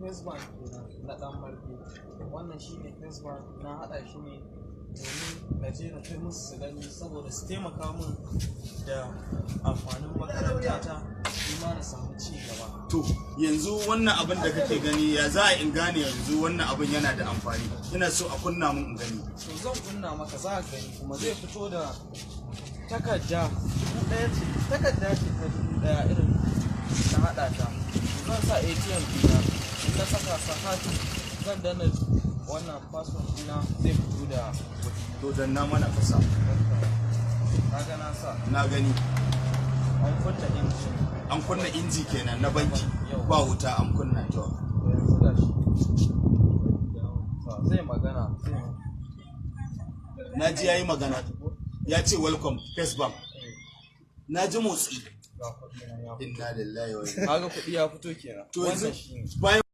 First Bank kenan na ɗan marke. Wannan shine First Bank. Na haɗa shi ne domin na je na kai musu su gani, saboda su taimaka min da amfanin makaranta ta, ni ma na samu ci gaba. To, yanzu wannan abin da kake gani, ya za a in gane yanzu wannan abin yana da amfani? Ina so a kunna mun in gani. To, zan kunna maka, za ka gani. Kuma zai fito da takarda 1000 ce, takarda ce ta 1000 irin na haɗa ta. Zan sa ATM ɗina. In na saka sa zan danna wannan password ɗina, zai fito da kuɗi. To, danna mana kasa. Kaga na sa. Na gani. An kunna injin. An kunna inji kenan na banki. Ba wuta, an kunna to. To, yanzu ga shi. To, zai magana, zai Na ji yayi magana, ya ce, "Welcome First Bank." Na ji motsi. Ga kuɗi nan ya fito. Inna lillahi wa inna Kaga kuɗi ya fito kenan. To, yanzu Wannan shine. bayan